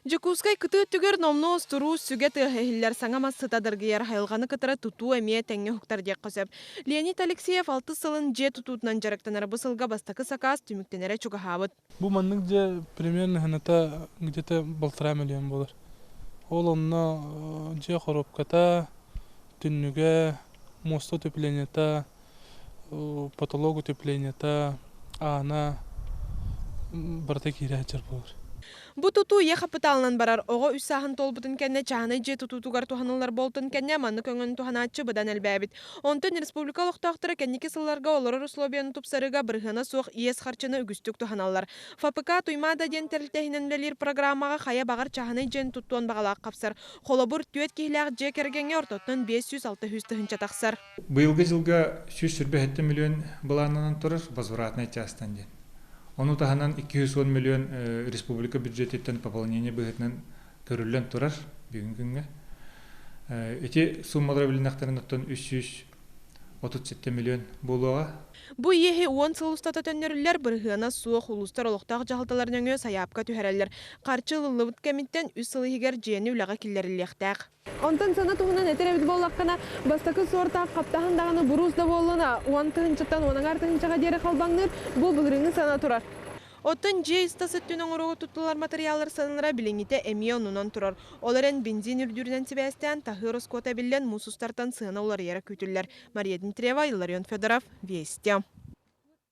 Дьокуускай кытыы өттүгэр номнуо устуруу сүгэ тыаһа иһиллэр, саҥа мас сыта дыргыйар, айылҕаны кытары тутуу эмиэ тэҥҥэ уһуктар диэххэ сөп. Леонид Алексеев алтыс сылын дьиэ тутуутунан дьарыктанар, бу сылга бастакы сакаас түмүктэнэрэ чугаһаабыт. Бу маннык дьиэ примерно сыаната где-то полтора миллион буолар. Ол онно дьиэ хоруопката, түннүгэ, муоста утеплениета, потолок утеплениета, аана барыта киирээччи буолар. Бу тутуу ийэ хапытаалынан барар. Оҕо үс сааһын туолбутун кэннэ чааһынай дьиэ тутуутугар туһаныллар буолтун кэннэ маннык өҥөнү туһанааччы быдан элбээбит. Онтон республика олохтоохторо кэнники сылларга олорор условияны тупсарыыга бырыһыана суох иэс харчыны үгүстүк туһаналлар. ФПК Туймаада диэн тэрилтэ иһинэн үлэлиир программаҕа хайа баҕар чааһынай дьиэни туттуон баҕалаах хапсар. Холобур, түөрт киһилээх дьиэ кэргэҥҥэ ортотунан 500-600 тыһыынча тахсар. Быйылгы дьылга 127 миллион былааннанан турар возвратнай частан диэн. Ону таһынан 210 миллион республика бюджетиттэн пополнение быһыытынан көрүллэн турар бүгүн күҥҥэ. Ити суммалара билиннэхтэрин оттон 337 миллион буолуоҕа. Бу иэһи 10 сыл устата төннөрүллэр бырыһыана суох улуустар олохтоох дьаһалталар нөҥүө сайаапка түһэрэллэр. Харчы ылыллыбыт кэмиттэн үс сыл иһигэр дьиэни үлэҕэ киллэриллиэхтээх. Онтон сана туһунан этэр эбит буоллаххына, бастакы суортаах хаптаһын даҕаны буруус да буоллуна, 10 тыһыынчаттан 10 аҥаар тыһыынчаҕа диэри халбаҥныыр, бу былырыыҥҥы сана турар. Оттон дьиэ ис-тас өттүн оҥорууга туттуллар матырыйааллар сыаналара билиҥҥитэ эмиэ оннунан турар. Ол эрэн бензин үрдүүрүнэн сибээстээн, таһыы ороскуота эбиллэн, муус устартан сыана уларыйара күүтүллэр. Мария Дмитриева, Илларион Федоров, Вести.